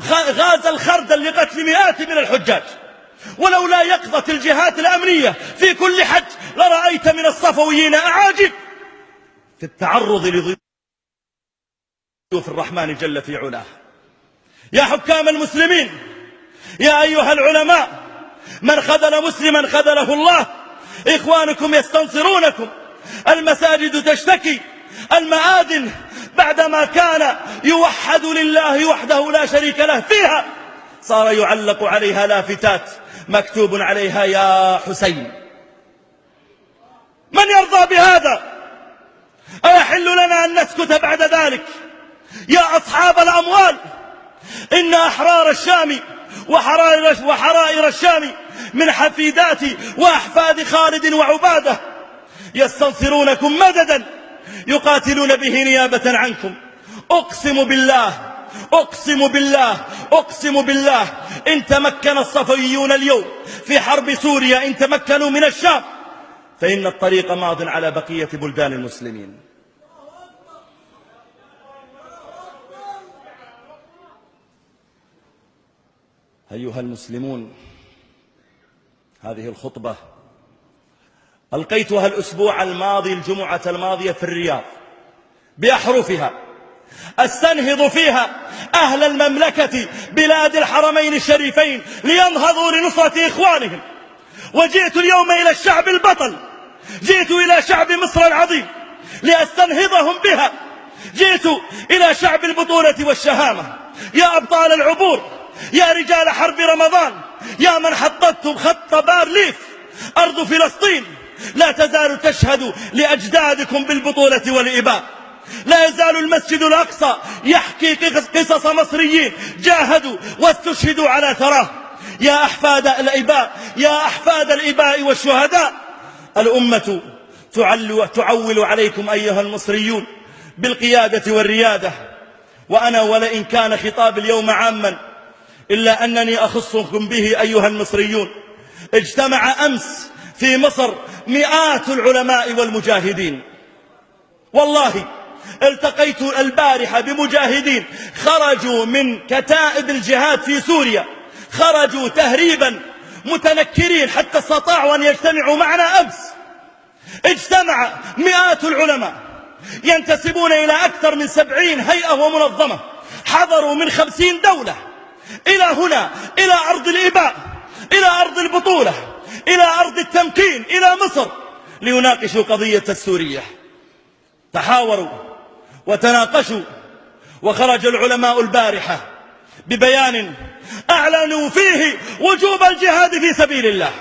غاز الخردل لقتل مئات من الحجاج. ولولا يقظة الجهات الأمنية في كل حج لرأيت من الصفويين أعاجب في التعرض لضيوف الرحمن جل في علاه. يا حكام المسلمين، يا أيها العلماء، من خذل مسلما خذله الله. إخوانكم يستنصرونكم، المساجد تشتكي، المآذن بعدما كان يوحد لله وحده لا شريك له فيها صار يعلق عليها لافتات مكتوب عليها يا حسين. من يرضى بهذا؟ أيحل لنا أن نسكت بعد ذلك؟ يا أصحاب الأموال، إن أحرار الشام وحرائر الشام من حفيدات وأحفاد خالد وعبادة يستنصرونكم مددا يقاتلون به نيابة عنكم. أقسم بالله أقسم بالله أقسم بالله إن تمكن الصفويون اليوم في حرب سوريا، إن تمكنوا من الشام، فإن الطريق ماض على بقية بلدان المسلمين. أيها المسلمون، هذه الخطبة ألقيتها الأسبوع الماضي الجمعة الماضية في الرياض بأحرفها، أستنهض فيها أهل المملكة بلاد الحرمين الشريفين لينهضوا لنصرة إخوانهم. وجئت اليوم إلى الشعب البطل، جئت إلى شعب مصر العظيم لأستنهضهم بها. جئت إلى شعب البطولة والشهامة، يا أبطال العبور، يا رجال حرب رمضان، يا من حطتم خط بارليف. أرض فلسطين لا تزال تشهد لأجدادكم بالبطولة والإباء. لا يزال المسجد الأقصى يحكي قصص مصريين جاهدوا واستشهدوا على ثراه. يا أحفاد الإباء، يا أحفاد الإباء والشهداء، الأمة تعول عليكم أيها المصريون بالقيادة والريادة. وأنا ولئن كان خطاب اليوم عاما إلا أنني أخصكم به أيها المصريون. اجتمع أمس في مصر مئات العلماء والمجاهدين. والله التقيت البارحة بمجاهدين خرجوا من كتائب الجهاد في سوريا، خرجوا تهريبا متنكرين حتى استطاعوا أن يجتمعوا معنا أمس. اجتمع مئات العلماء ينتسبون إلى أكثر من 70 هيئة ومنظمة، حضروا من 50 دولة إلى هنا، إلى أرض الإباء، إلى أرض البطولة، إلى أرض التمكين، إلى مصر، ليناقشوا قضية السورية. تحاوروا وتناقشوا، وخرج العلماء البارحة ببيان أعلنوا فيه وجوب الجهاد في سبيل الله.